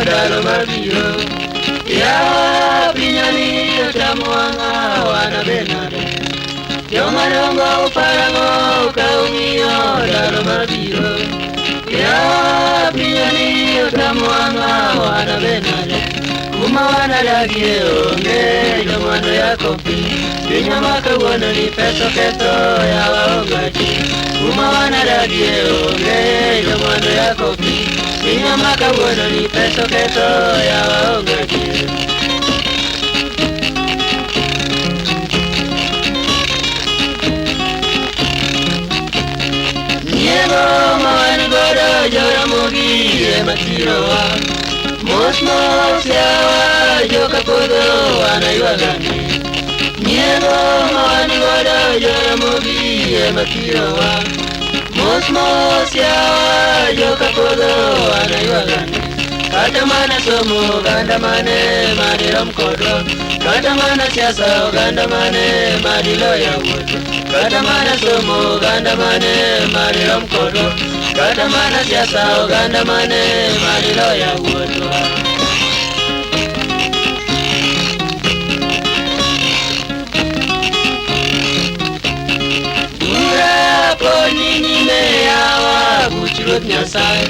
ndalo mabiro. Yawa pinyani otamo wang'a wan benade. Joma dongo uparang'o ka ung'iyo ndalo mabiro. Yawa pinyani otamo wang'a wan benade. Kuma wanadagie onge jomwandu yako piny. Pinywa ma kawuono ni pesa oketho yawa onge tich. Kuma wanadagie onge jomwandu yako piny. Pinywa ma kawuono ni pesa oketho yawa onge tich. Nyiego ma wan godo Joramogi ema thirowa. Mos mos yawa joka podho wan aywagane. Nyiego ma wan godo Joramogi ema thirowa. Mos mos yawa joka podho wan aywagane. Kata mana somo oganda mane madirom kodwa. Kata mana siasa oganda mane madilo yawuotwa. Kata mana somo oganda mane madirom kodwa. Kata mana siasa oganda mane madilo yawuotwa. Bura pod ni nyime yawa buch Ruoth Nyasaye.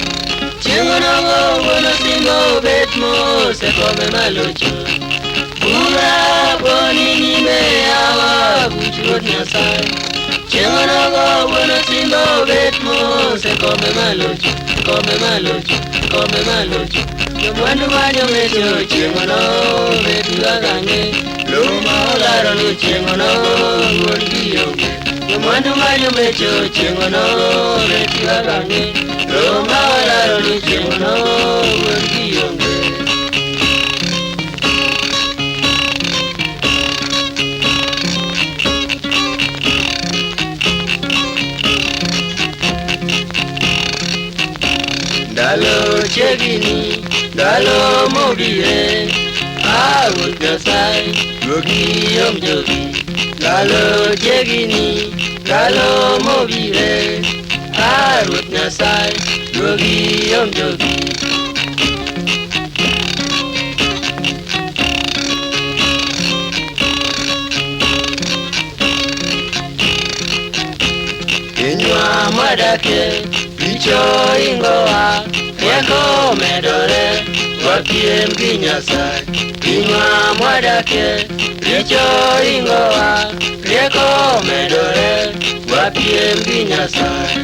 Chieng' onogo wuon osimbo obet mos e kome malocho. Bura pod ni nyime yawa buch Ruoth Nyasaye. Chieng' onogo wuon osimbo obet mos e kome malocho. Kome malocho, kome malocho. Jomwandu ma jomecho chieng' onogo bet ywago ang'e. Lowo ma olaro no chieng' onogo wuon gi onge. Jomwandu ma jomecho chieng' onogo bet ywago ang'e. Lowo ma olaro no chieng' onogo wuon gi onge. Ndalo chiegni, ndalo mobire, a Ruoth Nyasaye, duogi iom jogi. Ndalo chiegni, ndalo mobire, a Ruoth Nyasaye, duogi iom jogi. Pinywa mwadakie, richo ingowa, rieko omedore, wapiem gi Nyasaye. Pinywa mwadakie, richo ingowa, rieko omedore, wapiem gi Nyasaye.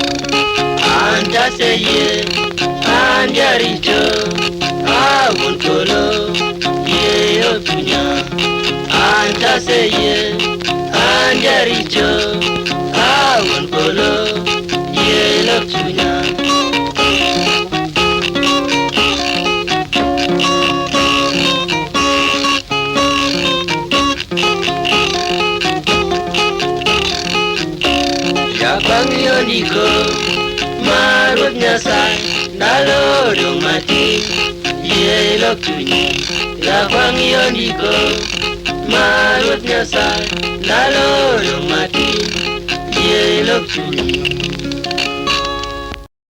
An taseyie, an jaricho, awuon polo, yie chunya. An taseyie, an jaricho, awuon polo, yie lok chunya. Jakwang' ndiko mar Ruoth Nyasaye, ndalo odong' matin, yie ilok chunyi. Jakwang' ndiko mar Ruoth Nyasaye, ndalo odong' matin, yie ilok chunyi.